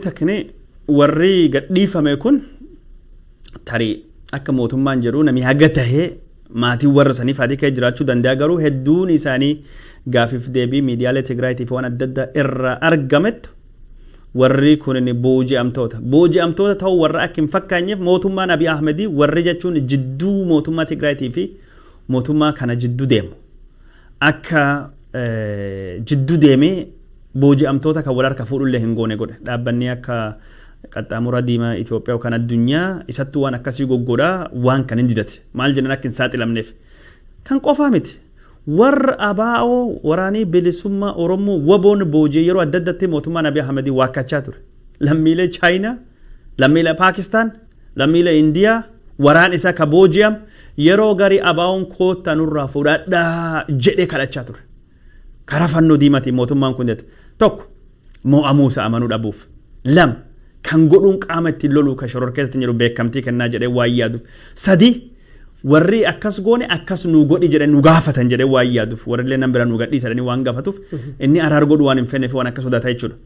Takni warri gadhiifame kun tarii akka mootummaan jedhu namni haga tahee maatiin warra sanii faatii kee jiraachuu danda'a, garuu hedduun isaanii gaafiif deebii miidiyaalee Tigraayitiif waan adda addaa irraa argamettu warri kun booji'amtoota. Booji'amtoota ta'uu warra akka hin fakkaanyeef mootummaan Abiy Ahmedii warri jechuun jidduu mootummaa Tigraayitii fi mootummaa kana jidduu deemu. Akka jidduu deemee booji'amtoota kan wal harka fuudhullee hin goone godhe. Dhaabbanni akka qaxxaamura diimaa Itoophiyaa yookaan addunyaa isattuu waan akkasii goggodhaa waan kan hin didate. Maal jennan akka hin saaxilamneef. Kan qofaa miti. Warra ABO waraanii bilisummaa Oromoo WBOn booji'ee yeroo adda addaatti mootummaan Abiy Ahmedii waakkachaa ture. Lammiilee Chaayinaa, lammiilee Paakistaan, lammiilee Indiyaa waraan isaa ka booji'am yeroo garii ABOn koottaa nurraa fudhadhaa jedhee kadhachaa ture. Karaa fannoo diimaatiin mootummaan kun jette. Tokko, moo'amuu isaa amanuu dhabuuf. Lama, kan godhuun qaama ittiin loluu kan shororkeessatti jedhu beekamtii kennaa jedhee waan yaaduuf. Sadi, warri akkas goone akkas nu godhi jedhe nu gaafatan jedhee waan yaaduuf, warri illee nan bira nu gadhiisa jedhanii waan gaafatuuf, inni araar godhu waan hin feeneef waan akka sodaata jechuudha.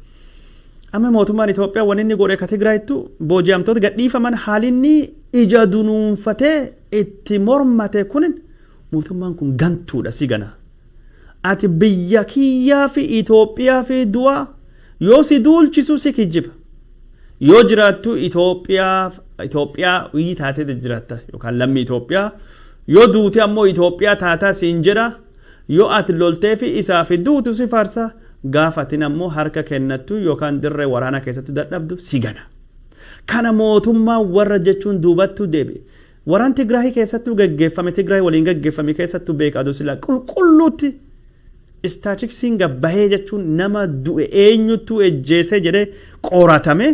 Amma mootummaan Itoophiyaa wanni inni godhe ka Tigraayittu booji'amtoota gadhiifaman haalinni ija dunuunfatee itti mormate kun mootummaan kun gantuudha si gana. Ati biyya kiyyaa fi Itoophiyaa fi du'a yoo si duulchisu si kijjiba. Yoo jiraattu Itoophiyaa wiyyi taatee jiraatta yookaan lammii Itoophiyaa, yoo duute ammoo Itoophiyaa taataa siin jedha. Yoo ati loltee fi isaa fi duutu si faarsa, gaafa atin ammoo harka kennattu yookaan dirree waraanaa keessatti dadhabdu si gana. Kana mootummaa warra jechuun duubattuu deebi'e. Waraan Tigraahii keessattuu geggeeffame, Tigraay waliin geggeeffame keessattuu beeka aduu silaa qulqulluutti istaatiksiin gabbahee jechuun nama du'e eenyuttuu ejjeesee jedhee qoratame,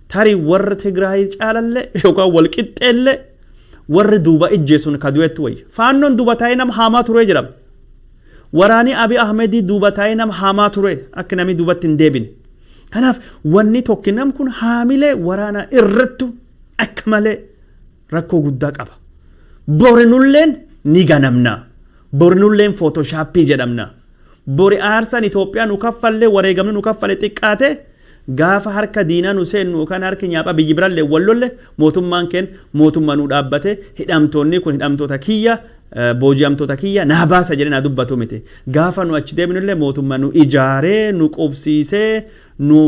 tarii warra Tigraahii caalallee yookaan wal qixxeellee warri duuba ijjeesun ka du'etti wayya. Faannoon duuba taa'ee nama haamaa turee jedhama. Waraanii Abiy Ahmedii duuba taa'ee nama haamaa ture akka namni duubatti hin deebine. Kanaaf wanni tokki nam kun haamilee waraanaa irrattu akka malee rakkoo guddaa qaba. Borinulleen ni ganamna. Borinulleen footooshaappii jedhamna. Bori aarsaan Itoophiyaa nu kaffallee wareegamni nu kaffale xiqqaate, gaafa harka diinaa nu seennu yookaan harki nyaaphaa biyyi birallee wal lolle, mootummaan keen mootummaa nu dhaabbate hidhamtoonni kun hidhamtoota kiyya, booji'amtoota kiyya naa baasa jedhee naa dubbatu miti. Gaafa nu achi deebinullee mootummaa nu ijaaree nu qubsiisee nu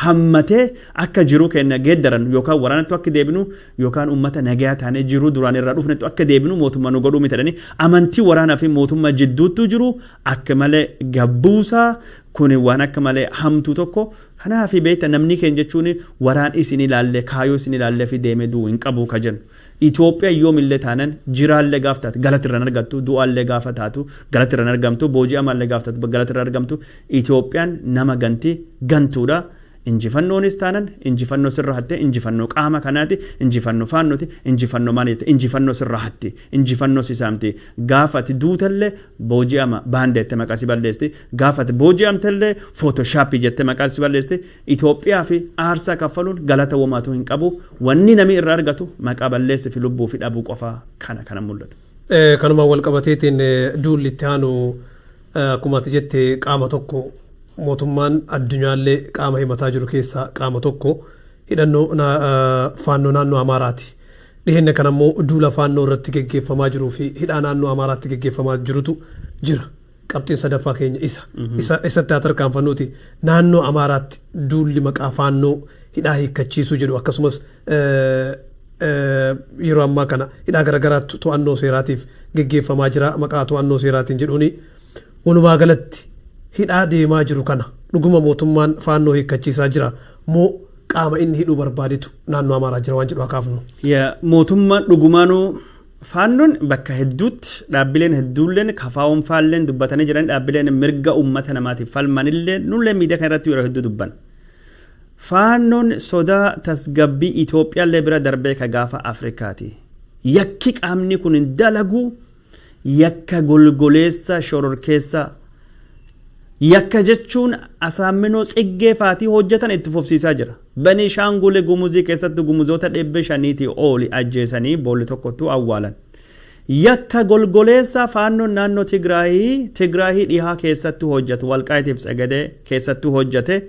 hammatee akka jiruu keenya geeddarannu yookaan waraanattu akka deebinu yookaan uummata nagayaa taanee jiruu duraan irraa dhufnettu akka deebinu mootummaa nu godhuu miti jedhanii amantii waraanaa fi mootummaa jidduuttu jiru akka malee gabbuusaa kun waan akka malee hamtuu tokko. Kanaaf beekta, namni keenya jechuun waraan isin ilaalle kaayoo isin ilaallee fi deemee du'uu hin qabu ka jennu. Itoophiyaa yoomillee taanan jiraallee gaaf taatu galata irraan argattu, du'aallee gaafa taatu galata irraan argamtu, booji'amaallee gaaf taatu galata irraan argamtu. Itoophiyaan nama ganti, gantuudha. Injifannoonis taanan injifannoo sirra hatte, injifannoo qaama kanaati, injifannoo faannooti, injifannoo maal jette, injifannoo sirra hatti, injifannoo si saamti. Gaafa ati duutellee booji'ama baanda jette maqaa si balleesti, gaafa ati booji'amtellee footooshaappii jette maqaa si balleesti. Itoophiyaa fi aarsaa kaffaluun galata womaatu hin qabu. Wanni namni irraa argatu maqaa balleessi fi lubbuu fi dhabuu qofaa kana mul'atu. Kanumaan wal qabateetiin duulli itti aanu akkuma ati jette qaama tokko, mootummaan addunyaallee qaama himataa jiru keessaa qaama tokko hidhannoo faannoo naannoo Amaaraati. Dhiheenya kana immoo duula faannoo irratti geggeeffamaa jiruu fi hidhaa naannoo Amaaraatti geggeeffamaa jirutu jira. Qabxiin sadaffaa keenya isa. Isa isatti haa tarkaanfannuuti. Naannoo Amaaraatti duulli maqaa faannoo hidhaa hiikkachiisuu jedhu akkasumas yeroo ammaa kana hidhaa garagaraatti to'annoo seeraatiif geggeeffamaa jira maqaa to'annoo seeraatiin jedhuuni. Walumaa galatti hidhaa deemaa jiru kana dhuguma mootummaan faannoo hiikkachiisaa jira moo qaama inni hidhuu barbaadetu naannoo Amaaraa jira waan jedhu haa kaafnu. Mootummaan dhugumaanuu faannoon bakka hedduutti dhaabbileen hedduulleen kafaa'oon faalleen dubbatanii jiran, dhaabbileen mirga uummata namaatiif falmanillee nullee miidiyaa kana irratti yeroo hedduu dubban. Faannoon sodaa tasgabbii Itoophiyaallee bira darbee ka gaafa Afrikaati. Yakki qaamni kun dalagu yakka golgoleessa shororkeessa. Yakka jechuun Asaamminoo Tsiggee faatii hojjetan itti fufsiisaa jira. Benishaangul Gumuzii keessatti Gumuzoota 500 oli ajjeesanii boolli tokkottuu awwaalan. Yakka golgoleessaa faannoon naannoo Tigraayii, Tigraayii dhihaa keessatti hojjetu, Walqaayitiif Tsegedee keessatti hojjete.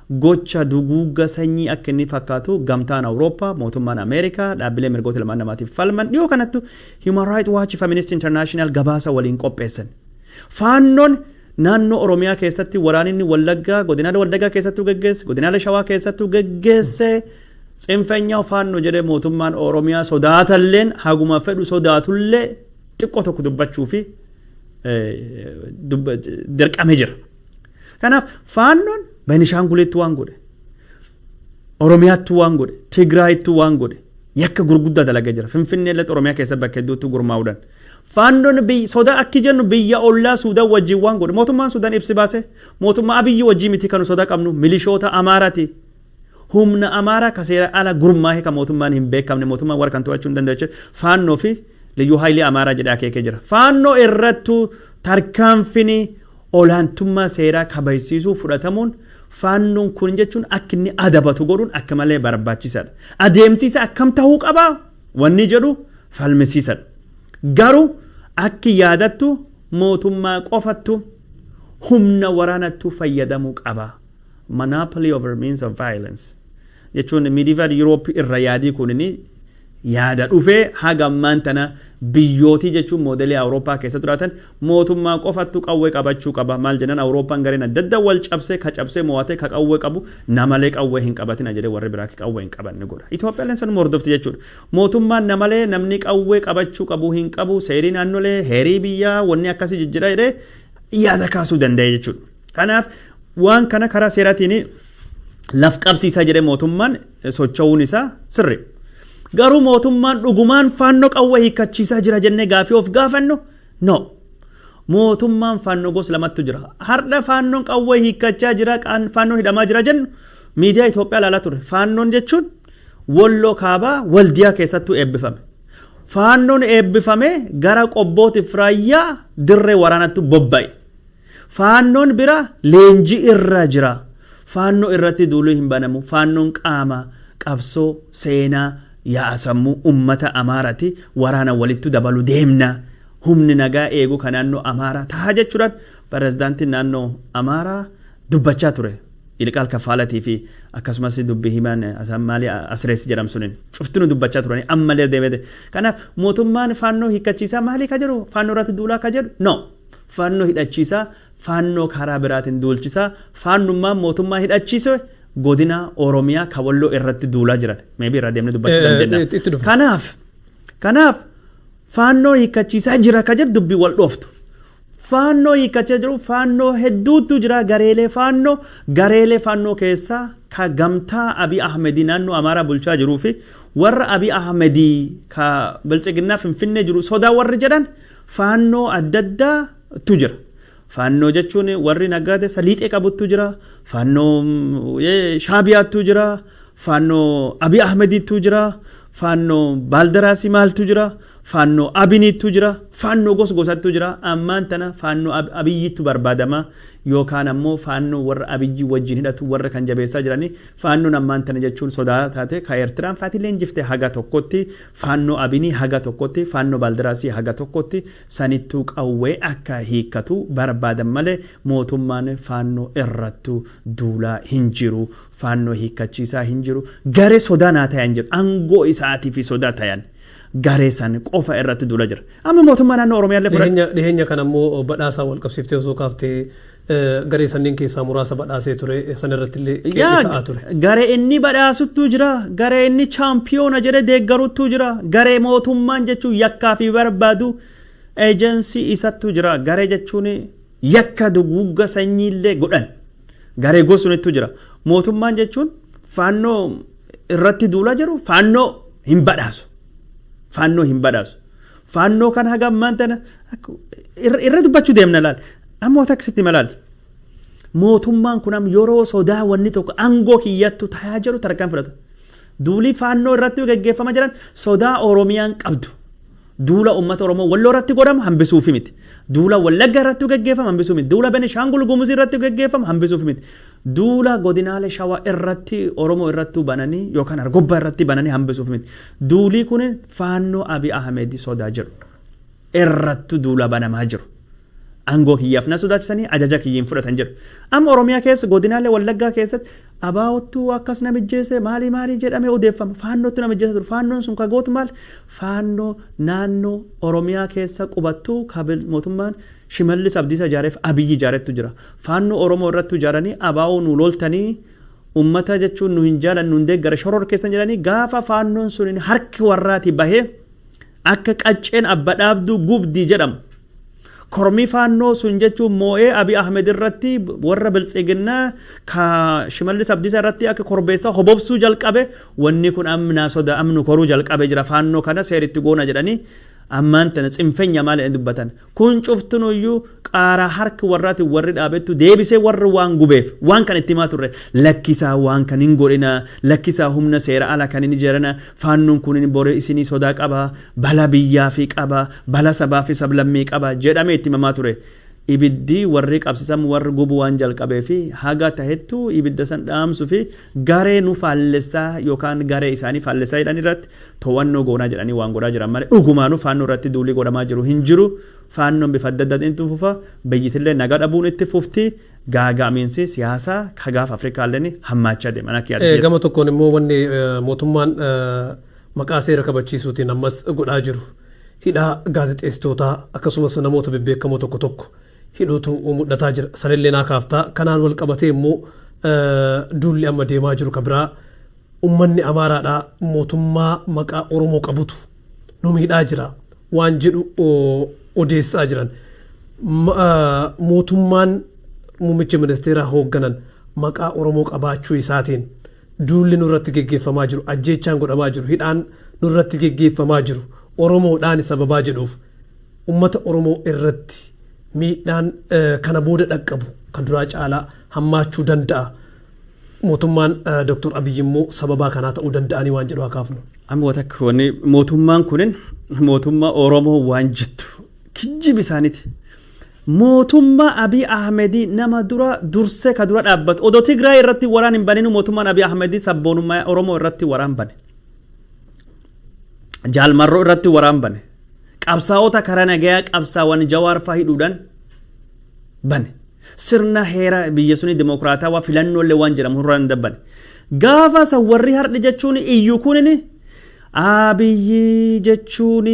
Gocha duguugga sanyii akka inni fakkaatu gamtaan Awurooppaa, mootummaan Ameerikaa, dhaabbilee mirgoota ilmaan namaatiif falman dhiyoo kanattu Human Rights Watch, Feminist International gabaasa waliin qopheessan. Faannoon naannoo Oromiyaa keessatti waraaninni Wallaggaa, godinaalee Wallaggaa keessattuu geggeesse, godinaalee Shawaa keessattuu geggeesse, tsinfeenyaa Faannoo jedhee mootummaan Oromiyaa sodaatalleen, haguma fedhu sodaatullee, xiqqoo tokko dubbachuu fi dirqamee jira. Kanaaf Faannoon Benishaangulitti waan godhe, Oromiyaatti waan godhe, Tigraayitti waan godhe, yakka gurguddaa dalagee jira. Finfinnee illee Oromiyaa keessa bakka hedduutti gurmaa'uudhaan. Faannoon sodaa akki jennu biyya ollaa Suudaan wajjin waan godhe. Mootummaan Suudaan ibsi baase, mootummaa Abiyyi wajjin miti kan sodaa qabnu, milishoota Amaaraati. Humna Amaaraa ka seera ala gurmaa'ee kan mootummaan hin beekamne, mootummaan warra kan to'achuu hin danda'u. Faannoo fi Liyyuu Haayilii Amaaraa jedhee akeekee jira. Faannoo irrattuu tarkaanfini olaantummaa seeraa kabajsiisuu fudhatamuun, Faannoon kun jechuun akka inni adabatu godhuun akka malee barbaachisaadha. Adeemsiisa akkam ta'uu qabaa wanni jedhu falmisiisadha. Garuu akki yaadattu mootummaa qofattu humna waraanattuu fayyadamuu qaba. Monopoly over means of violence jechuun medieval Europe irra yaadii kunini yaada dhufee haga ammaan tana biyyootii jechuun moodelii Awurooppaa keessa jiraatan mootummaa qofattu qawwee qabachuu qaba. Maal jennaan, Awurooppaan gareen adda addaa wal cabsee, ka cabsee mo'atee ka qawwee qabu namalee qawwee hin qabatina jedhee warri biraa qawwee hin qabanne godha. Itoophiyaan sanuma hordofti jechuudha. Mootummaan namalee namni qawwee qabachuu qabu hin qabu, seerii naannolee, heerii biyyaa, wanni akkasii jijjiira jedhee yaada kaasuu danda'e jechuudha. Kanaaf waan kana karaa seeraatiin laf qabsiisaa jedhee mootummaan socho'uun isaa sirri. Garuu mootummaan dhugumaan Faannoo qawwee hiikkachiisaa jira jennee gaafii of gaafannu, no. Mootummaan Faannoo gosa lamatu jira. Har'a Faannoon qawwee hiikkachaa jira, Faannoon hidhamaa jira jennu, miidiyaa Itoophiyaa ilaalaa ture. Faannoon jechuun Walloo Kaabaa Waldiyaa keessattuu eebbifame. Faannoon eebbifame gara Qobbootiif Raayyaa dirree waraanatti bobba'e. Faannoon bira leenjii irra jira. Faannoo irratti duuluu hin banamu. Faannoon qaama qabsoo seenaa yaa'a sammuu uummata Amaaraati, waraana walittu dabalu deemna. Humni nagaa eegu kan naannoo Amaaraa ta'a jechuudhaan pirezidaantiin naannoo Amaaraa dubbachaa ture. Yilqaal Kaffaalatii fi akkasumas dubbii himaan maalii Asrees jedhamu suniin cuftinu dubbachaa turanii ammallee deemee. Kanaaf mootummaan Faannoo hiikkachiisaa maalii ka jedhu, Faannoo irratti duulaa ka jedhu, no. Faannoo hidhachiisaa, Faannoo karaa biraatiin duulchisaa, Faannummaan mootummaa hidhachiise godina Oromiyaa ka Walloo irratti duulaa jiran. Maybe irraa deemnee dubbachuu dandeenya. Kanaaf Faannoo hiikkachiisaa jira ka jedhu dubbii wal dhooftu. Faannoo hiikkachaa jiru, Faannoo hedduutu jira, gareelee Faannoo. Gareelee Faannoo keessaa ka gamtaa Abiy Ahmedii naannoo Amaaraa bulchaa jiruu fi warra Abiy Ahmedii ka Biltsiginnaa Finfinnee jiru sodaa warri jedhan Faannoo adda addaatu jira. Faannoo jechuun warri naggaadee saliixee qabuttu jira. Faannoo Shaabiyaattu jira. Faannoo Abiy Ahmediitu jira. Faannoo Baaldaraasii maaltu jira. Faannoo Abiniitu jira. Faannoo gos gosattu jira. Ammaan tana Faannoo Abiyyiitu barbaadama. Yookaan ammoo Faannoo warra Abiyyi wajjin hidhatu warra kan jabeessaa jiranii. Faannoon ammaan tana jechuun sodaa taate ka Eertiraan faatillee injifte haga tokkotti, Faannoo Abinii haga tokkotti, Faannoo Baaldaraasii haga tokkotti sanittuu qawwee akka hiikkatu barbaadan malee mootummaan Faannoo irrattu duulaa hin jiru. Faannoo hiikkachiisaa hin jiru. Garee sodaa naa tayan jiru. Aangoo isaatii fi sodaa tayan. Garee san qofa irratti duula jira. Amma mootummaa naannoo Oromiyaa illee fudhadhu. Dhiheenya kana immoo badhaasaa wal qabsiiftee osoo kaaftee, garee sanniin keessaa muraasa badhaasee ture, san irratti illee qeeqni ta'aa ture. Garee inni badhaasuttu jira. Garee inni chaampiyoona jedhee deeggaruttu jira. Garee mootummaan jechuun yakkaa fi barbaadu eejensii isattu jira. Garee jechuun yakka duguugga sanyiillee godhan. Garee gosunittu jira. Mootummaan jechuun Faannoo irratti duulaa jiru Faannoo hin badhaasu. Faannoo hin badhaasu. Faannoo kan haga ammaan tana irra dubbachuu deemna laal. Amma wata akkasitti malaal. Mootummaan kun amma yeroo sodaa wanni tokko aangoo kiyyattu tayaa jedhu tarkaan fudhata. Duulii Faannoo irratti gaggeeffama jiran sodaa Oromiyaan qabdu. Duula uummata Oromoo Walloo irratti godhamu hambisuufi miti. Duula Wallagga irratti gaggeeffamu hambisuu miti. Duula Benishaangul Gumuz irratti gaggeeffamu hambisuufi miti. Duula godinaalee Shawaa irratti Oromoo irratti bananii yookaan Argobbaa irratti bananii hambisuuf miti. Duulii kun Faannoo Abiy Ahmed sodaa jedhu irrattu duula banamaa jiru. Aangoo kiyyaaf na sodaachisanii ajaja kiyyiin fudhatan jedhu. Amma Oromiyaa keessa godinaalee Wallaggaa keessatti Abaa'ottu akkas namijjeesse, maalii maalii jedhamee odeeffama. Faannootti namijjeessa ture. Faannoon sun ka gootu maal? Faannoo naannoo Oromiyaa keessa qubattu kabil mootummaan Shimallis Abdiisaa ijaareef Abiyyi ijaarettu jira. Faannoo Oromoo irratti ijaaranii, abaa'oo nu loltanii, ummata jechuun nu hin jaalannu, nu hin deeggara, shoror keessan jedhanii, gaafa faannoon sun harki warraati bahee akka qacceen abba dhaabduu gubdii jedhamu. Kormii faannoo sun jechuun moo'ee Abiy Ahmed irratti, warra Biltsiginnaa ka Shimallis Abdiisaa irratti akka korbeessaa hobobsuu jalqabe. Wanni kun amnaa soda amnu koruu jalqabe jira. Faannoo kana seeritti goona jedhanii ammaan tana tsinfenya maal jedhanii dubbatan. Kun cuftunuyyuu qaaraa harki warraati warri dhaabettu deebisee warri waan gubeef. Waan kan itti himaa turre, lakkisaa, waan kan hin godhina, lakkisaa, humna seera ala kan hin ijaarana. Faannoon kun bore isinii sodaa qaba, bala biyyaa fi qaba, bala sabaa fi sablammii qaba jedhamee itti himamaa ture. Ibiddi warri qabsiisan warri gubu waan jalqabee fi haga tahettu ibidda san dhaamsuu fi garee nu faallessaa yookaan garee isaanii faallessaa jedhan irratti to'annoo goonaa jedhanii waan godhaa jiran malee, dhugumaanuu faannoo irratti duulii godhamaa jiru hin jiru. Faannoon bifa adda addaatiin itti fufa, biyyitillee nagaa dhabuun itti fufti, gaaga'amiinsi siyaasaa kagaaf Afrikaalleen hammaachaa deeman akka yaaddu. Gama tokkoon immoo wanni mootummaan maqaa seera kabachiisuutiin ammas godhaa jiru hidhaa gaazexeessitootaa akkasumas namoota bebbeekamoo tokko tokko hidhuutu mul'ataa jira. Sanillee naa kaaftaa. Kanaan wal qabatee immoo duulli amma deemaa jiru ka biraa, uummanni Amaaraadhaa mootummaa maqaa Oromoo qabutu nu miidhaa jira waan jedhu odeessaa jiran. Mootummaan muummicha ministeeraa hoogganan maqaa Oromoo qabaachuu isaatiin duulli nurratti geggeeffamaa jiru, ajjeechaan godhamaa jiru, hidhaan nurratti geggeeffamaa jiru Oromoodhaan sababaa jedhuuf, ummata Oromoo irratti miidhaan kana booda dhaqqabu kan duraa caalaa hammaachuu danda'a. Mootummaan Dr. Abiyyi immoo sababaa kanaa ta'uu danda'anii waan jedhu haa kaafnu. Amma takka wanni mootummaan kunin mootummaa Oromoo waan jettu kijjibi isaaniiti. Mootummaa Abiy Ahmedii nama dura dursee ka dura dhaabbatu, odoo Tigraay irratti waraan hin baninu, mootummaan Abiy Ahmedii sabboonummaa Oromoo irratti waraan bane. Jaalmarroo irratti waraan bane. Qabsaa'ota karaa nagayaa qabsaawwan Jawaar fa'aa hidhuudhaan bane. Sirna heera biyya suni dimokiraatawaa filannoolee waan jedhamu irraa hin dabbane. Gaafa san warri hardhi jechuun iyyuu kunini Abiyyi jechuun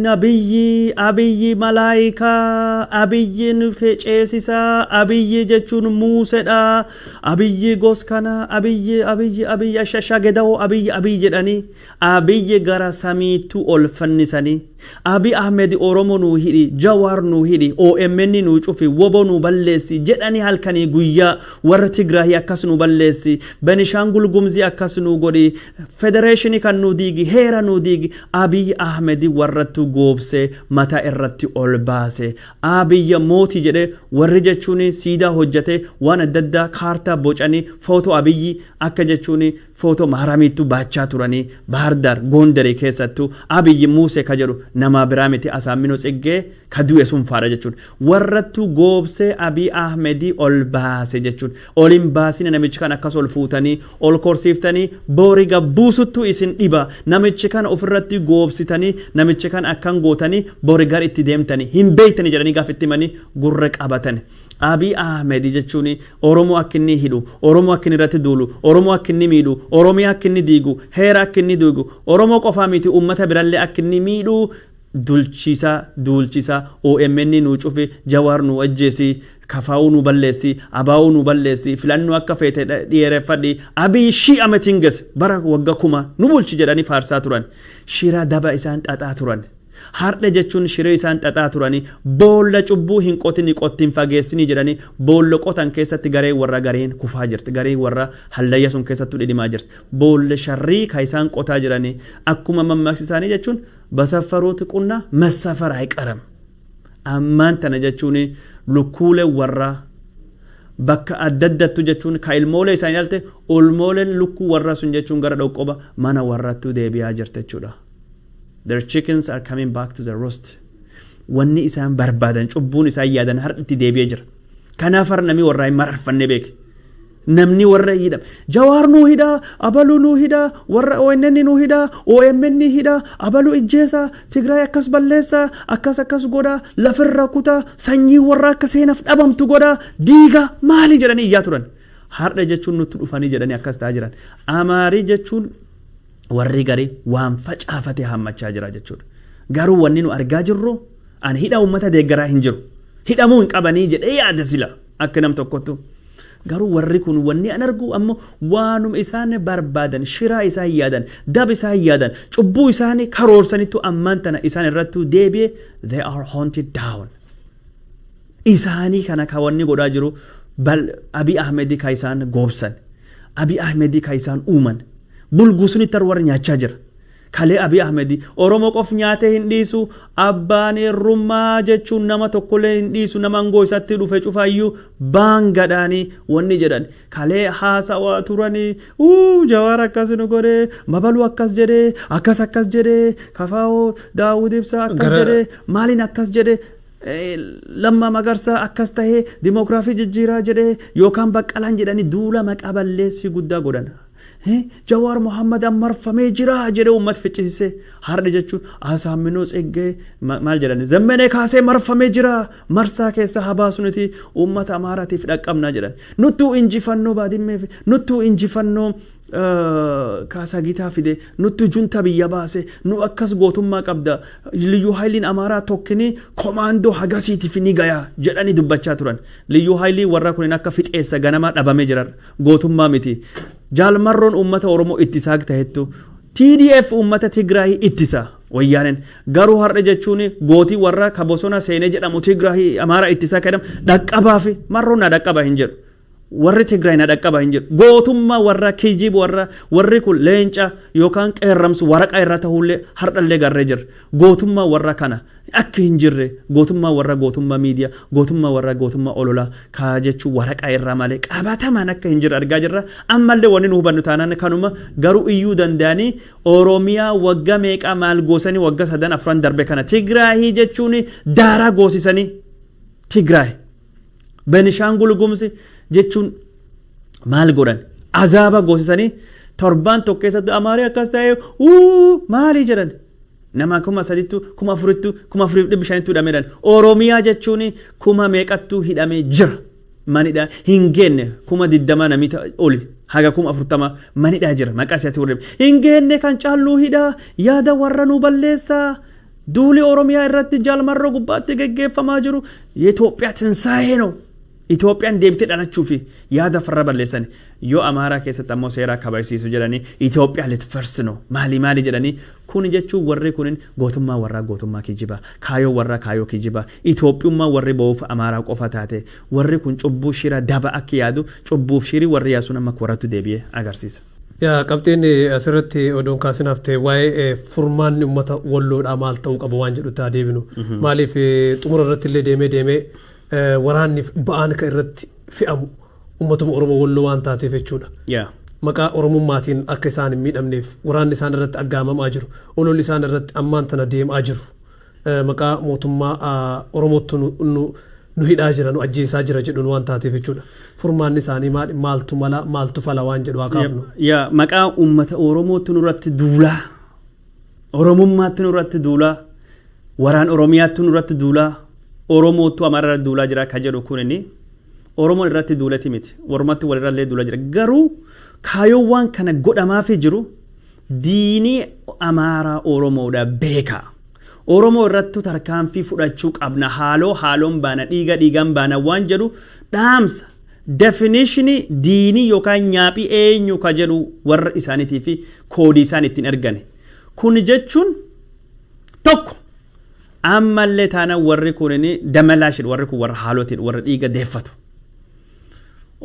nabiyyi, Abiyyi malaayikaa, Abiyyiin feceesisaa, Abiyyi jechuun Muusedha, Abiyyi gos kana, Abiyyi, Abiyyi, Abiyyi ashashaa gedawoo, Abiyyi, Abiyyi jedhanii Abiyyi gara samiittuu ol fannisanii, Abiy Ahmed Oromo nuu hidhi, Jawaar nuu hidhi, OMN nuu cufi, Wobo nuu balleessi jedhanii halkanii guyyaa warra Tigraahii akkas nuu balleessi, Benishaangul Gumzii akkas nuu godhi, federeeshinii kan nuu diigi, heera nuu diigi. Abiy Ahmed warrattuu goobsee mataa irratti ol baase. Abiyya mootii jedhee warri jechuun siidaa hojjate, waan adda addaa kaartaa bocanii, footoo Abiyyi akka jechuun footoo maaramiittuu baachaa turanii Baardaar Goondarii keessattuu. Abiyyi Muusee ka jedhu namaa biraa miti, Asaamminoo Tsiggee ka du'e sun faadha jechuun. Warrattuu goobsee Abiy Ahmedii ol baase jechuun. Ol hin baasine namichi kan akkas ol fuutanii ol korsiiftanii boori gabbuusuttuu isin dhiba. Namichi kana ofirratti goobsitanii, namichi kana akkan gootanii boori gar itti deemtanii hin beektanii jedhanii gaafa itti himanii gurra qabatan. Abiy Ahmed jechuun Oromoo akka inni hidhu, Oromoo akka inni irratti duulu, Oromoo akka inni miidhu, Oromiyaa akka inni diigu, heera akka inni diigu, Oromoo qofaa miti uummata birallee akka inni miidhu dulchisaa duulchisaa, OMN nuu cufi, Jawaar nuu ajjeesi, Kafaa'uu nuu balleessi, Abaa'uu nuu balleessi, filannoo akka feete dhiyeeffadhi, Abiy shii ametinges bara wagga 1000 nu bulchi jedhanii faarsaa turan. Shira daba isaan xaxaa turan. Hardha jechuun shiree isaan xaxaa turanii, boolla cubbuu hin qotini, qottiin fageessinii jedhanii boolla qotan keessatti gareen warra gareen kufaa jirti. Gareen warra hallayya sun keessattuu dhidhimaa jirti. Boolla sharrii ka isaan qotaa jiranii akkuma mammaaksi isaanii jechuun basaffaruuti qunnaa massafar አይቀርም. Ammaan tana jechuun lukkuuleen warra bakka adda addattu jechuun ka ilmoolee isaanii dhalte, ilmooleen lukkuu warra sun jechuun gara dhoqqoba mana warrattuu deebi'aa jirti jechuudha. Their chickens are coming back to the roost. Wanni isaan barbaadan, cubbuun isaan yaadan har'a itti deebi'ee jira. Kanaaf har namni warraa hin mararfanne beeke. Namni warra hidhame. Jawaar nuu hidhaa, Abaluu nuu hidhaa, warra ONN nuu hidhaa, OMN hidhaa, Abaluu ijjeesaa, Tigraay akkas balleessaa, akkas akkas godhaa, lafirra kutaa, sanyii warra akka seenaaf dhabamtu godhaa, diigaa maali jedhanii iyyaa turan. Har'a jechuun nutti dhufanii jedhanii akkas ta'aa jiran. Amaarii jechuun warri garii waan facaafate hammachaa jira jechuudha. Garuu wanni nu argaa jirru, ani hidha uummata deeggaraa hin jiru. Hidhamuu hin qabanii jedhee yaada sila akka nam tokkottu. Garuu warri kun wanni an argu ammoo waanuma isaan barbaadan, shiraa isaan yaadan, dab isaan yaadan, cubbuu isaanii karoorsanitu ammaan tana isaan irrattuu deebi'e. They are haunted down. Isaanii kana ka wanni godhaa jiru bal Abiy Ahmedii ka isaan goobsan, Abiy Ahmedii ka isaan uuman, bulguu sunitti warri nyaachaa jira. Kalee Abiy Ahmedii Oromoo qof nyaatee hin dhiisu, abbaan irrummaa jechuun nama tokkollee hin dhiisu, nama aangoo isatti dhufe cufaayyuu baangadhaanii wanni jedhan kalee haasawaa turanii, uu Jawaar akkas nu godhee, mabaluu akkas jedhee, akkas akkas jedhee, Kafaa'oo Daawud Ibsaa akkas jedhee, maaliin akkas jedhee, Lammaa Magarsaa akkas tahee dimookiraafii jijjiiraa jedhee, yookaan Baqqalaan jedhanii duula maqaa balleessii guddaa godhan. Jawaar Mohammad marfamee jira jedhee uummata ficcisiisee, har'a jechuun Asaamminoo Tsiggee maal jedhani, Zemmenee Kaasee marfamee jira, marsaa keessa habaasu nuti uummata Amaaraatiif dhaqqabnaa jedhan. Nuttuu injifannoo Baadimmee, nuttuu injifannoo Kaasaa Gitaa fide, nuttuu junta biyya baase, nu akkas gootummaa qabda, liyyuu haayiliin Amaaraa tokkini komaandoo hagasiitiif ni gaya jedhanii dubbachaa turan. Liyyuu haayilii warra kunin akka fixeessa ganamaa dhabamee jira, gootummaa miti. Jaalmarroon uummata Oromoo ittisaa tahettu TDF uummata Tigraay ittisa wayyaaneen. Garuu har'a jechuun gootii warra ka bosona seenee jedhamu Tigraay Amaaraa ittisaa jedhamu dhaqqabaa fi marroon na dhaqqaba hin jedhu. Warri Tigraay na dhaqqaba hin jedhu. Gootummaa warra kijib, warra warri kun leenca yookaan qeerramsu waraqaa irra ta'ullee har'allee garree jirra. Gootummaa warra kana akka hin jirre, gootummaa warra gootummaa miidiyaa, gootummaa warra gootummaa ololaa kaa jechuun waraqaa irraa malee qabatamaan akka hin jirre argaa jirra. Ammallee wanni nu hubannu taanaan kanuma. Garuu iyyuu danda'anii Oromiyaa wagga meeqaa maal goosanii, wagga sadan afran darbe kana Tigraahii jechuun daaraa goosisanii, Tigraay Benishaangul Gumzi jechuun maal godhan, azaaba goosisanii, torbaan tokko keessatti Amaarii akkas ta'e uu maalii jedhan, nama 3000ttu, 4000ttu, 4500ttu hidhamee. Oromiyaa jechuun kuma meeqattuu hidhamee jira manidha hin geenne, 20,000 namni oli haga 40,000 manidhaa jira. Maqaa isaatti warra hin geenne kan caalluu hidhaa yaada warra nu balleessaa. Duuli Oromiyaa irratti Jaalmarroo gubbaatti geggeeffamaa jiru የኢትዮጵያ ትንሣኤ ነው፣ Itoophiyaan deebitee dhalachuu fi yaada farra balleessan. Yoo Amaaraa keessatti ammoo seera kabajsiisu jedhanii, Itoophiyaa ልትፈርስ ነው maali maali jedhanii. Kun jechuun warri kunin gootummaa warraa gootummaa kijibaa, kaayoo warraa kaayoo kijibaa, Itoophiyummaa warri ba'uuf Amaaraa qofa taate, warri kun cubbuu shira daba akka yaadu, cubbuuf shirii warri yaasuun amma warratti deebi'ee agarsiisa. Yaa, qabxiin asirratti odoon kaasinaaf ta'e waa'ee furmaanni uummata Walloodhaa maal ta'uu qaba waan jedhutti haa deebinu. Maaliif, xumura irratti illee deemee deemee waraanni ba'aan kan irratti fe'amu uummatuma Oromoo Walloo waan taateef jechuudha. Maqaa Oromummaatiin akka isaan hin miidhamneef waraanni isaan irratti aggaamamaa jiru, ololli isaan irratti ammaan tana deemaa jiru. Maqaa mootummaa Oromootti nu hidhaa jira, nu ajjeesaa jira jedhuun waan taateef jechuudha. Furmaanni isaanii maal, maaltu mala, maaltu fala waan jedhu haa kaafnu. Yaa, maqaa uummata Oromootti nurratti duulaa, Oromummaatti nurratti duulaa, waraan Oromiyaatti nurratti duulaa, Oromootu Amaara irratti duulaa jira ka jedhu kunini Oromoon irratti duulati miti, warumatti walirrallee duulaa jira. Garuu kaayoon waan kana godhamaafii jiru diinii Amaaraa Oromoodha beeka. Oromoo irrattu tarkaanfii fudhachuu qabna, haaloo haaloon baana, dhiiga dhiigaan baana waan jedhu dhaamsa definitionii diinii yookaan nyaaphii eenyu ka jedhu warra isaaniitii fi koodii isaan ittiin ergane. Kun jechuun tokko ammallee taanaan warri kunini damalaashidha, warri kun warra haalotiin warra dhiiga deeffatu.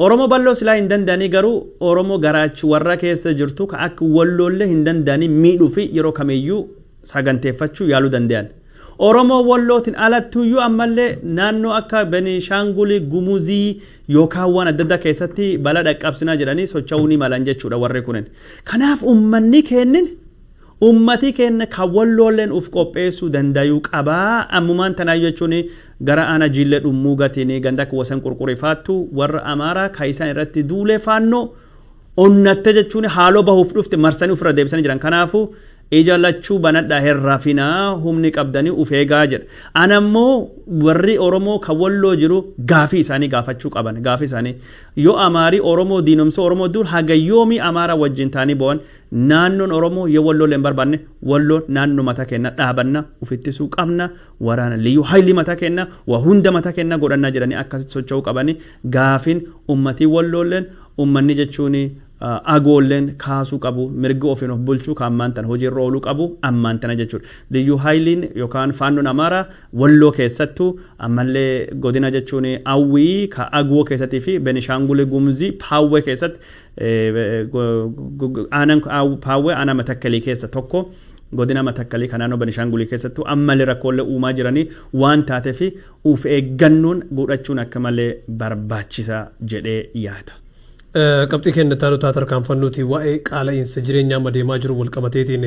Oromoo bal'oo silaa hin danda'anii, garuu Oromoo garaachi warra keessa jirtu ka akka Walloollee hin danda'anii miidhuu fi yeroo kamiyyuu saganteeffachuu yaaluu danda'an. Oromoo Wallootiin alattuyyuu ammallee naannoo akka Benishaangulii Gumuzii yookaan waan adda addaa keessatti balaa dhaqqabsinaa jedhanii socho'uu ni malan jechuudha warri kunin. Kanaaf uummanni kennin, ummati keenya kan Walloolleen uf qopheessuu dandayuu qabaa. Ammumaan tanaa jechuun gara aana Jiillee Dhummuugatiin ganda akka Wasan Qurqurifaattu warra Amaaraa kan isaan irratti duulee faannoo onnatte jechuun haaloo bahuuf dhufte marsanii ofirra deebisanii jiran. Kanaafuu Ija lachuu banadhaa, hin rafinaa, humni qabdanii uf eegaa jedha. Anammoo warri Oromoo kan Walloo jiru gaafii isaanii gaafachuu qaban. Gaafii isaanii yoo Amaarii Oromoo diinomsa Oromoo dur haga yoomii Amaara wajjin ta'anii bo'an? Naannoon Oromoo yoo Walloo hin barbaanne, Walloo naannoo mataa kenna dhaabanna, ufittisuu qabna, waraana liyyuu hayli mataa kenna, waa hunda mataa kenna godhannaa jedhanii akkasitti socho'uu qabani. Gaafiin ummatii Walloolleen, ummanni jechuun Agoolleen kaasuu qabu, mirgi ofiin of bulchuu kan ammaan tana hojiirra ooluu qabu ammaan tana jechuudha. Liyyuu haayiliin yookaan Faannoon Amaaraa Walloo keessattuu, ammallee godina jechuun Awwii ka Agwoo keessattii fi Benishaangul Gumzii Paawwee keessatti, aanaan Paawwee aanaa Matakkalii keessa tokko, godina Matakkalii kan naannoo Benishaangulii keessattuu ammallee rakkoolee uumaa jiranii waan taateef of eeggannoon godhachuun akka malee barbaachisaa jedhee yaada. Qabxii keenya itti aanutti tarkaanfannuuti, waa'ee qaala'iinsa jireenyaa amma deemaa jiru wal qabateetiin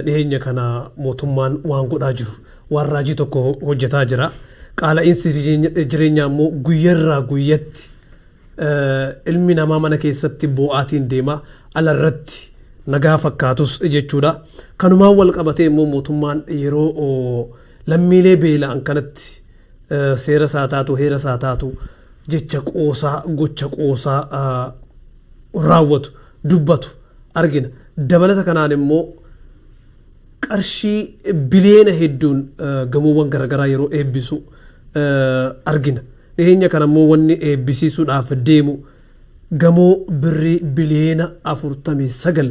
dhiheenya kana mootummaan waan godhaa jiru, waan raajii tokko hojjetaa jira. Qaala'iinsi jireenyaa immoo guyyarraa guyyatti ilmi namaa mana keessatti boo'aatiin deema, alarratti nagaa fakkaatus jechuudha. Kanumaan wal qabatee immoo mootummaan yeroo lammiilee beela'an kanatti seera isaa taatu, heera isaa taatu, jecha qoosaa, gocha qoosaa raawwatu, dubbatu argina. Dabalata kanaan immoo qarshii biliyeena hedduun gamoowwan garaagaraa yeroo eebbisu argina. Dhiheenya kana immoo wanni eebbisiisuudhaaf deemu gamoo birrii biliyeena 49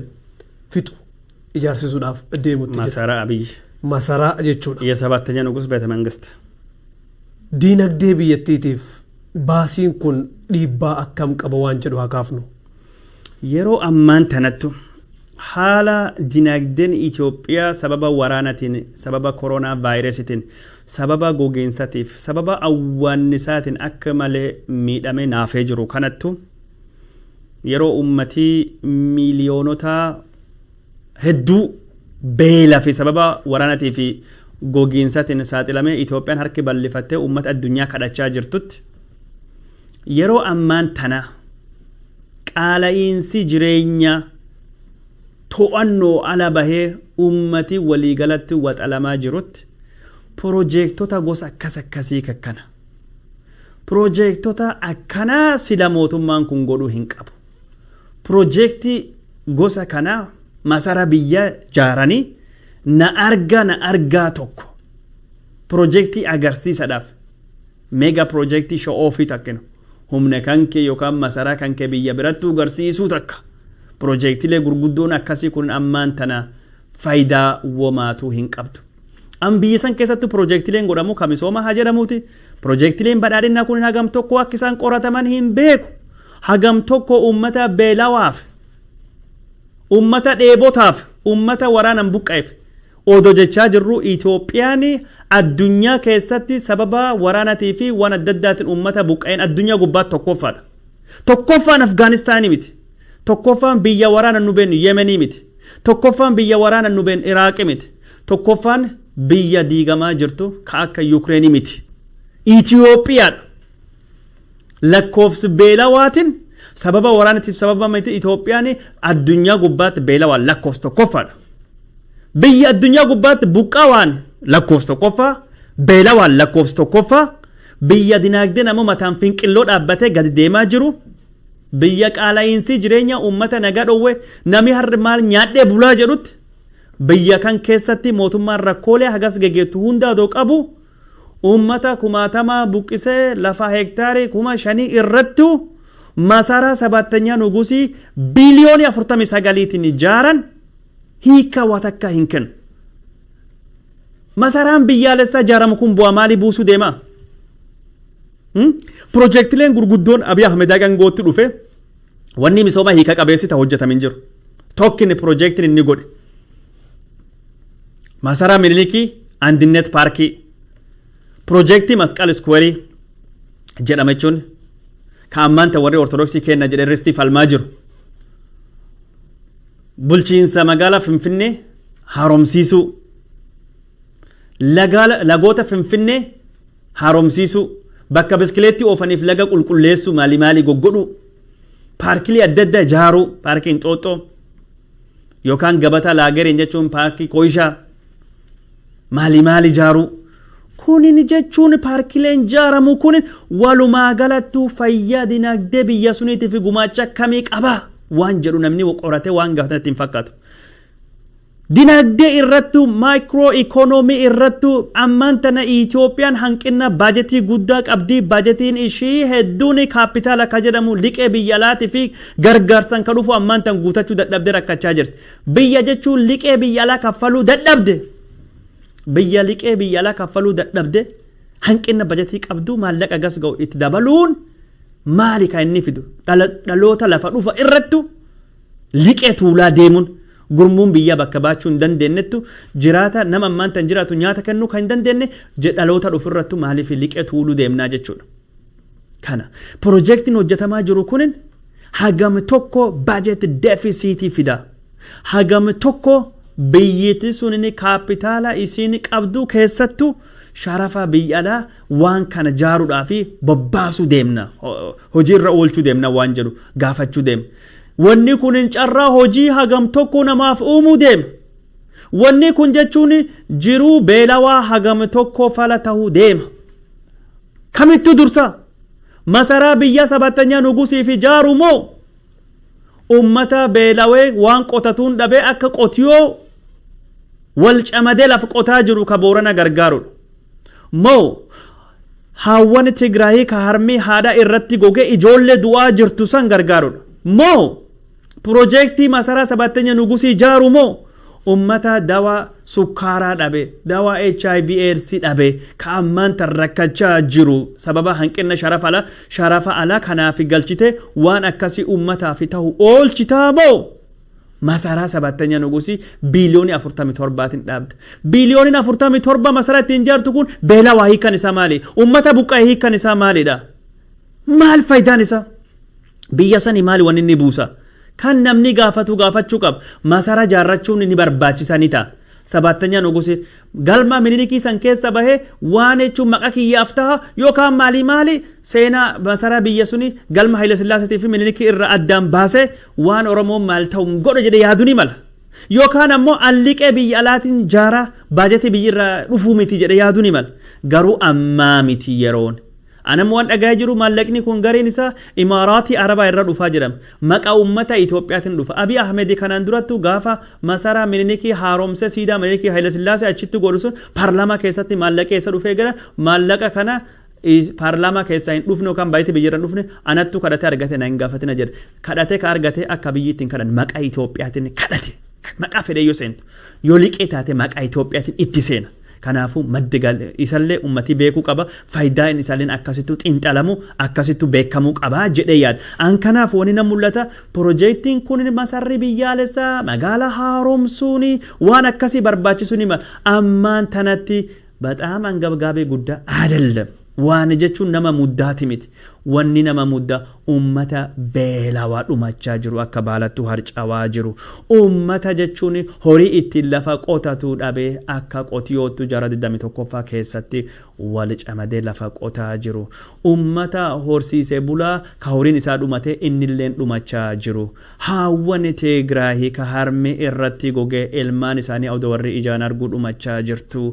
fixu ijaarsisuudhaaf deemutti jira. Masaraa Abiy. Masaraa jechuudha. የሰባተኛ ንጉሥ ቤተ መንግስት. Diinagdee biyyattiitiif baasiin kun dhiibbaa akkam qaba waan jedhu haa kaafnu. Yeroo ammaan tanattu haala dinagdeen Itoophiyaa sababa waraanaatiin, sababa koronaa vaayirasiitiin, sababa gogiinsaatiif, sababa awwaannisaatiin akka malee miidhamee naafee jiru kanattu, yeroo ummatii miiliyoonota hedduu beelaa fi sababa waraanaatii fi gogiinsaatiin saaxilamee Itoophiyaan harki bal'ifattee uummata addunyaa kadhachaa jirtutti, yeroo ammaan tana qaala'iinsi jireenyaa to'annoo ala bahee ummati waliigalatti waxalamaa jirutti, piroojeektota gosa akkas akkasii kakkana, piroojeektota akkanaa sila mootummaan kun godhuu hin qabu. Piroojeektii gosa kanaa, masara biyya jaaranii na argaa na argaa tokko, piroojeektii agarsiisadhaaf, mega piroojeektii show offii takkinu, humna kan kee yookaan masaraa kan kee biyya birattuu agarsiisuu takka, piroojeektiilee gurguddoon akkasii kun ammaan tana faayidaa womaatuu hin qabdu. An biyya san keessattuu piroojeektiileen godhamu ka misooma haa jedhamuuti. Piroojeektiileen badhaadhinaa kun hagam tokko akka isaan qorataman hin beeku. Hagam tokko uummata beelawaaf, uummata dheebotaaf, uummata waraanan buqqa'eef odoo jechaa jirru, Itoophiyaan addunyaa keessatti sababa waraanaatii fi waan adda addaatiin uummata buqqa'een addunyaa gubbaatti tokkoffaadha. Tokkoffaan Afgaanistaanii miti. Tokkoffaan biyya waraana nu beenu Yemenii miti. Tokkoffaan biyya waraana nu beenu Iraaqi miti. Tokkoffaan biyya diigamaa jirtu ka akka Yukireenii miti. Itoophiyaadha. Lakkoofsi beelawaatiin sababa waraanatiif sababa miti, Itoophiyaan addunyaa gubbaatti beelawaan lakkoofsa tokkoffaadha. Biyya addunyaa gubbaatti buqqaawaan lakkoofsa tokkoffaa, beelawaan lakkoofsa tokkoffaa, biyya dinaagdeen ammoo mataan finqilloo dhaabbatee gadi deemaa jiru, biyya qaala'iinsi jireenya uummata nagaa dhoowwe, namni har'i maal nyaadhee bulaa jedhutti, biyya kan keessatti mootummaan rakkoolee hagas geggeettu hunda odoo qabu, uummata kumaatamaa buqqisee lafa heektaarii 5,000 irrattu masaraa sabaattanyaa nugusii biliyoonii 49iitiin ijaaran hiika waa takka hin kennu. Masaraan biyyaalessaa ijaaramu kun bu'aa maalii buusuu deema? Piroojeektileen gurguddoon Abiy Ahmed aangootti dhufe wanni misooma hiika qabeessi ta hojjetamin jiru. Tokkini piroojeektiin inni godhe. Masaraa Minilikii, Andinnet Paarkii, piroojeektii Masqal Squareii jedhama jechuun ka ammaan ta warri Ortodoksii kenna jedhe ristii falmaa jiru. Bulchiinsa magaalaa Finfinnee haaromsiisuu. Lagoota Finfinnee haaromsiisuu. Bakka biskileettii oofaniif laga qulqulleessuu, maalii maalii goggodhuu. Paarkilee adda addaa ijaaruu, paarkii Inxooxxoo. Yookaan Gabata Laageriin jechuun paarkii Koyishaa maali maali ijaaruu. Kunin jechuun paarkileen ijaaramu kun walumaa galattuu fayyaa dinagdee biyya suniitiif gumaacha akkamii qabaa waan jedhu namni qoratee waan gaafatan ittiin fakkaatu. Dinagdee irrattu, macro economy irrattu, ammaan tana Itoophiyaan hanqina baajetii guddaa qabdi. Baajetiin ishii hedduun kaapitaala ka jedhamu liqee biyya alaatii fi gargaarsan ka dhufu ammaan tan guutachuu dadhabdee rakkachaa jirti. Biyya jechuun liqee biyya alaa kaffaluu dadhabde. Biyya liqee biyya alaa kaffaluu dadhabde, hanqina baajetii qabdu, maallaqa gas ga'u itti dabaluun maali kan inni fidu? Dhaloota lafa dhufa irrattu liqee tuulaa deemuun, gurmuun biyya bakka baachuu hin dandeenyettu jiraata, nama ammaan tan jiraatu nyaata kennuu kan hin dandeenye, dhaloota dhufu irrattu maaliif liqee tuuluu deemnaa jechuudha. Kana piroojeektiin hojjetamaa jiru kunin hagam tokko budget deficit fida. Hagam tokko biyyiti sunin kaapitaala isiin qabdu, keessattuu sharafa biyya alaa, waan kana jaaruudhaa fi bobbaasuu deemna, hojiirra oolchuu deemna waan jedhu gaafachuu deemna. Wanni kun carraa hojii hagam tokko namaaf uumuu deema? Wanni kun jechuun jiruu beelawaa hagam tokko fala ta'uu deema? Kamittuu dursa? Masaraa biyya sabattanya nugusii fi jaaru moo ummata beelawee waan qotatuun dhabee akka qotiyoo wal camadee lafa qotaa jiru ka Boorana gargaarudha? Moo haawwan Tigraayii ka harmii haadha irratti gogee ijoollee du'aa jirtu san gargaarudha? Moo piroojeektii masaraa sabattanya nugusii jaaru moo ummata dawaa sukkaaraa dhabe, dawaa HIV AIDS dhabe, ka ammaan tan rakkachaa jiru sababa hanqina sharafa alaa kanaaf galchite waan akkasii ummataaf ta'u oolchitaa, moo masaraa sabattanya nugusii biiliyoonii 47n dhaabde? Biiliyooniin 47 masaraa ittiin ijaartu kun beelawaa hiikan isaa maali? Ummata buqqa'e hiikan isaa maalidha? Maal faayidaan isaa? Biyya sani maali wanni inni buusa? Kan namni gaafatu gaafachuu qaba. Masara jaarrachuun ni barbaachisa, ni ta'a. Sabattanya nugusi galma Minilikii san keessa bahee waan jechuun maqa kiyyaaf taha yookaan maali maali seenaa masaraa biyya suni galma Haile Sillaaseetii fi Minilikii irra addaan baasee waan Oromoon maal ta'u godhe jedhe yaaduu ni mala. Yookaan ammoo alliqee biyya alaatiin jaaraa, baajetii biyyi irraa dhufuu miti jedhe yaaduu ni mala. Garuu ammaa miti yeroon. Anam waan dhagahaa jiru, maallaqni kun gariin isaa Imaaraatii Arabaa irra dhufaa jedhama. Maqaa uummata Itoophiyaatiin dhufa. Abiy Ahmed kanaan durattu gaafa masaraa Minilikii haaromsee siidaa Minilikii Haile Sillaasee achitti godhu sun paarlaamaa keessatti maallaqee eessa dhufee gara maallaqa kana paarlaamaa keessaa hin dhufne yookaan baay'ee biyya irra hin dhufne, anattu kadhatee argate, na hin gaafatina jedhe. Kadhatee ka argate akka biyyi ittiin kadhan maqaa Itoophiyaatiin kadhate. Maqaa fedhee yoo seentu, yoo liqee taate, maqaa Itoophiyaatiin itti seena. Kanaafuu maddi isallee ummatii beekuu qaba. Faayidaan isaalleen akkasittu xiinxalamu, akkasittu beekamuu qaba jedhee yaada. An kanaaf wani na mul'ata, piroojeektiin kun masarri biyyaalessaa magaalaa haaromsuun waan akkasii barbaachisu ni mala. Ammaan tanatti በጣም አንገብጋቢ guddaa አይደለም. Waan jechuun nama muddaati miti. Wanni nama muddaa ummata beelawaa dhumachaa jiru, akka baalattuu harcawaa jiru. Ummata jechuun horii ittiin lafa qotatu dhabee akka qotiyootu jara 21ffaa keessatti wal camadee lafa qotaa jiru. Ummata horsiisee bulaa ka horiin isaa dhumatee innilleen dhumachaa jiru. Haawwan Tigraahii ka harmi irratti gogee ilmaan isaanii odoo warri ijaan arguu dhumachaa jirtu.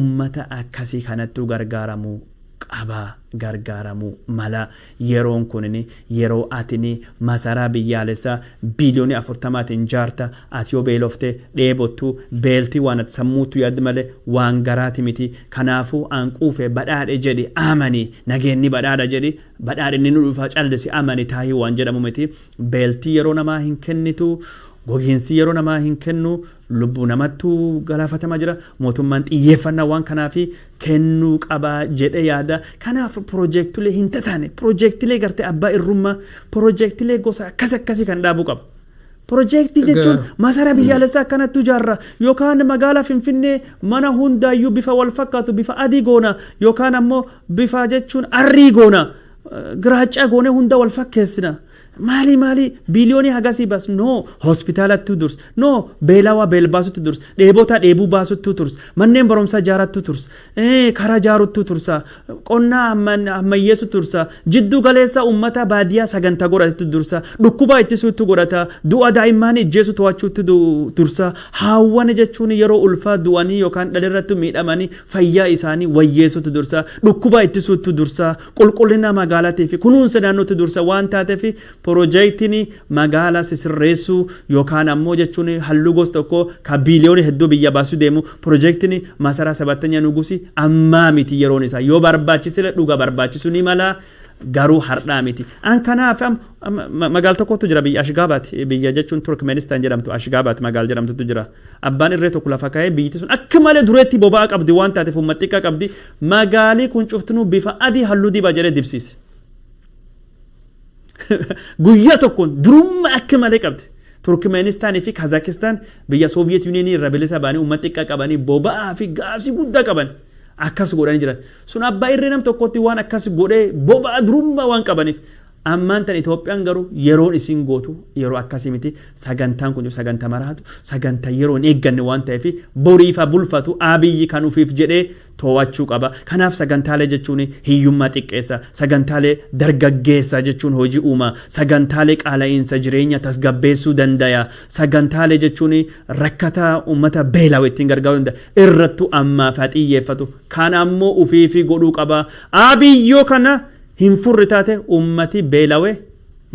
Ummata akkasii kanattuu gargaaramuu qaba, gargaaramuu mala. Yeroon kunin yeroo atini masaraa biyyaalessaa biiliyoonii 40n jaarta, ati yoo beelofte dheebottu, beeltii waan ati sammuuttu yaaddu malee waan garaati miti. Kanaafuu an quufe badhaadhe jedhi amani, nageenni badhaadha jedhi, badhaadhinni nu dhufa, callisi amani taahii waan jedhamu miti. Beeltii yeroo namaa hin kennitu, gogiinsi yeroo namaa hin kennu, lubbuu namattu galaafatamaa jira. Mootummaan xiyyeeffannaa waan kanaafi kennuu qabaa jedhee yaada. Kanaaf piroojeektilee hin tataane, piroojeektilee gartee abbaa irrummaa, piroojeektilee gosa akkas akkasii kan dhaabuu qaba. Piroojeektii jechuun masaraa biyyaalessaa akkanatti ijaarra yookaan magaalaa Finfinnee mana hundaayyuu bifa wal fakkaatu, bifa adii goona yookaan ammoo bifa jechuun arrii goona, giraacaa goonee hunda wal fakkeessina. Maali maali biiliyoonii hagasii bas no hospitaalattu durs, no beelawaa beel baasuttu durs, dheebotaa dheebuu baasuttu turs, manneen barumsaa ijaarattu turs, karaa ijaaruttu tursa, qonnaa ammayyeessu tursa, jiddu galeessa uummata baadiyyaa sagantaa godhatetu dursa, dhukkuba ittisuutti godhata, du'a daa'imman ijjeessu to'achuutti dursa, haawwan jechuun yeroo ulfaa du'anii yookaan dhalirratti miidhamanii fayyaa isaanii wayyeessuutti dursa, dhukkuba ittisuutti dursa, qulqullina magaalaatii fi kunuunsa naannootti dursa waan taateef piroojeektiin magaalaa sisirreessuu yookaan ammoo jechuun halluu gosa tokko ka biiliyoonii hedduu biyya baasuu deemu piroojeektiin masaraa sabattanya nugusi ammaa miti yeroon isaa. Yoo barbaachisile dhuga barbaachisu ni mala, garuu har'aa miti. An kanaaf magaal tokkotu jira biyya Ashgaabaat, biyya jechuun Turkmenistan jedhamtu, Ashgaabaat magaal jedhamtutu jira. Abbaan irree tokko lafa ka'ee biyyatti sun akka malee dureetti boba'aa qabdi waan taateef uummata xiqqaa qabdi, magaalii kun cuftinuu bifa adii halluu dibaa jedhee dibsiise. Guyyaa tokkoon durummaa akka malee qabdi. Turkmenistaanii fi Kazaakistaan biyya Sooviyeet Yuuniyeenii irraa bilisa ba'anii uummata xiqqaa qabanii boba'aa fi gaasii guddaa qaban akkas godhanii jiran. Sun abbaa irree nam tokkotti waan akkas godhee boba'aa durummaa waan qabaniif. Ammaan tan Itoophiyaan garuu yeroon isin gootu yeroo akkasii miti. Sagantaan kun sagantaa maraatu, sagantaa yeroo hin eegganne waan ta'eef boriifa bulfatu Abiyyi kan ufiif jedhee to'achuu qaba. Kanaaf sagantaalee jechuun hiyyummaa xiqqeessa, sagantaalee dargaggeessa jechuun hojii uuma, sagantaalee qaala'iinsa jireenya tasgabbeessuu danda'a, sagantaalee jechuun rakkataa uummata beela'u ittiin gargaaruu danda'a. Irrattu ammaaf haa xiyyeeffatu. Kan ammoo ufiifi godhuu qaba. Abiyyoo kana hin furri taate uummati beela'e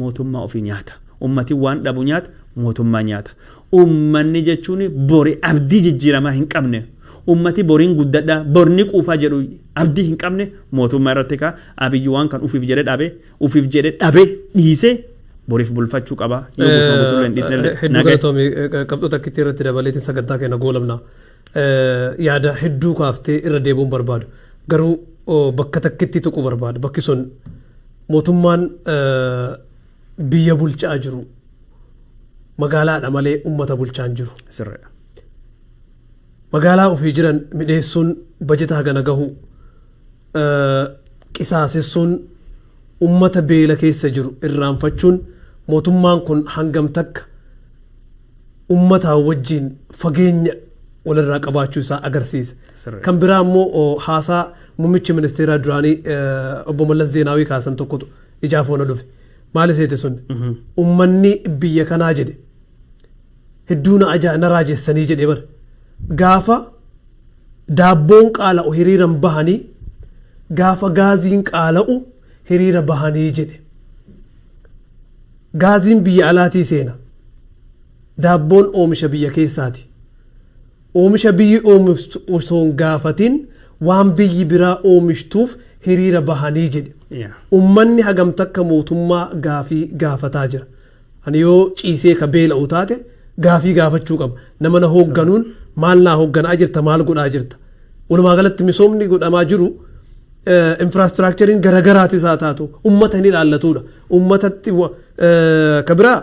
mootummaa ofii nyaata. Uummati waan dhabu nyaata, mootummaa nyaata. Uummanni jechuun bori abdii jijjiiramaa hin qabne. Ummati boriin guddadha, borni quufaa jedhu abdii hin qabne mootummaa irratti kaa. Abiyyi waan kan ufiif jedhee dhabe, ufiif jedhee dhabe dhiisee boriif bulfachuu qaba. Yoo guutuu guutuu hin dhiisne. Hedduu galatoomii, qabxoota akkitti irratti dabaleetiin sagantaa keenya goolabna. Yaada hedduu kaaftee irra deebi'uun barbaadu. Garuu bakka takkitti tuquu barbaadu. Bakki sun mootummaan biyya bulchaa jiru magaalaadha malee uummata bulchaa hin jiru. Sirriidha. Magaalaa ofii jiran midheessuun, bajeta hagana gahu qisaasessuun, uummata beela keessa jiru irraanfachuun mootummaan kun hangam takka uummataa wajjin fageenya walirraa qabaachuu isaa agarsiisa. Kan biraa immoo haasaa muummichi ministeeraa duraanii obbo Mallas Zeenaawii kaasan tokkotu ijaaf oona dhufe. Maali seete sun? Uummanni biyya kanaa jedhe hedduu na ajaa na raajessanii jedhe bara. Gaafa daabboon qaala'u hiriiran bahanii, gaafa gaaziin qaala'u hiriira bahanii jedhe. Gaaziin biyya alaatii seena. Daabboon oomisha biyya keessaati. Oomisha biyyi oomishtu osoo hin gaafatin waan biyyi biraa oomishtuuf hiriira bahanii jedhe. Uummanni hagam takka mootummaa gaafii gaafataa jira? Ani yoo ciisee ka beela'u taate gaafii gaafachuu qaba. Nama na hoogganuun maal naa hoogganaa jirta, maal godhaa jirta? Walumaa galatti misoomni godhamaa jiru, infraastiraakchariin garaagaraatis haa taatu, uummata hin ilaallatudha. Uummatatti ka biraa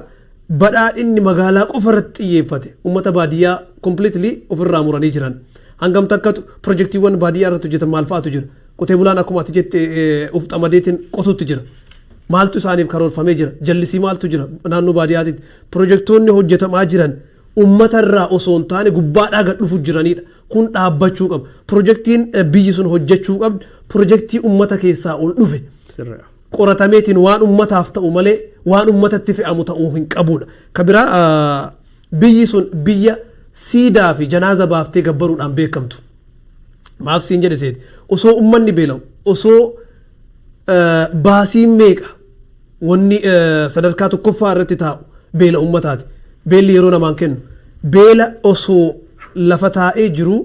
badhaadhinni magaalaa qofa irratti xiyyeeffate uummata baadiyyaa completely ofirraa muranii jiran. Hangam takkatu pirojektiiwwan baadiyyaa irratti hojjetan maal fa'aatu jira? Qotee bulaan akkuma ati jette uf xamadeetiin qotutti jira. Maaltu isaaniif karoorfamee jira? Jallisii maaltu jira naannoo baadiyyaatitti? Pirojektoonni hojjetamaa jiran uummata irraa osoo hin taane gubbaadhaa gad dhufu jiranidha. Kun dhaabbachuu qaba. Pirojektiin biyyi sun hojjechuu qabdu pirojektii uummata keessaa ol dhufe. Qoratameetiin waan uummataaf ta'u malee waan uummatatti fe'amu ta'uu hin qabudha. Ka biraa biyyi sun biyya siidaa fi janaaza baaftee gabbaruudhaan beekamtu. Maaf siin jedhe seeti? Osoo uummanni beela'u, osoo baasiin meeqa, wanni sadarkaa tokkoffaa irratti taa'u beela uummataati. Beelli yeroo namaan kennu. Beela osoo lafa taa'ee jiru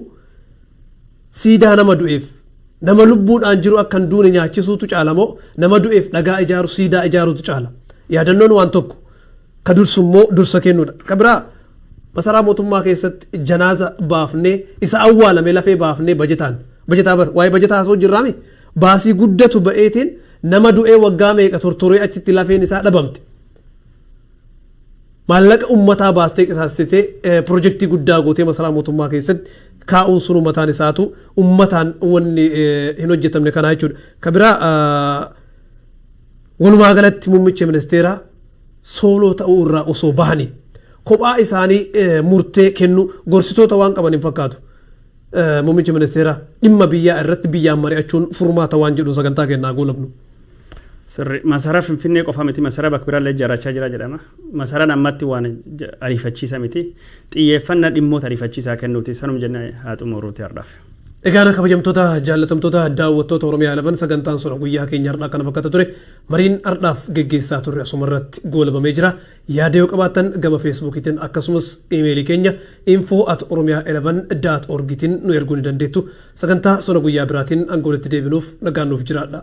siidaa nama du'eef, nama lubbuudhaan jiru akka hin duune nyaachisuutu caala moo nama du'eef dhagaa ijaaru, siidaa ijaaruutu caala? Yaadannoon waan tokko ka dursu immoo dursa kennuudha. Ka biraa masaraa mootummaa keessatti janaaza baafnee, isa awwaalame lafee baafnee, bajetaan bajetaa bar waa'ee bajetaa haasa'u jirraami, baasii guddatu ba'eetiin nama du'ee waggaa meeqa tortoree achitti lafeen isaa dhabamte. Maallaqa ummataa baastee qisaasitee pirojektii guddaa gootee masaraa mootummaa keessatti kaa'uun sun mataan isaatu ummataan wanni hin hojjetamne kanaa jechuudha. Ka biraa walumaa galatti muummicha ministeeraa Solo ta'uu irraa osoo bahanii kophaa isaanii murtee kennu gorsitoota waan qaban hin fakkaatu. Muummichi ministeeraa dhimma biyyaa irratti biyyaan mari'achuun furmaata waan jedhu sagantaa kennaa goolabnu. Sirri masaraa Finfinnee qofa miti, masaraa bakka biraallee ijaarrachaa jira jedhama. Masaraan ammatti waan ariifachiisa miti. Xiyyeeffannaa dhimmoota ariifachiisaa kennuuti. Sanuma jennee haa xumuruuti har'aaf. Egaan kabajamtoota, jaallatamtoota daawwattoota Oromiyaa 11, sagantaan sona guyyaa keenya har'aa kana fakkaata ture. Mariin har'aaf geggeessaa turre asuma irratti goolabamee jira. Yaada yoo qabaattan gama Feesbuukiitiin akkasumas iimeelii keenya info@oromia11.orgitiin nu erguu ni dandeettu. Sagantaa sona guyyaa biraatiin hanga walitti deebinuuf nagaan nuuf jiraadha.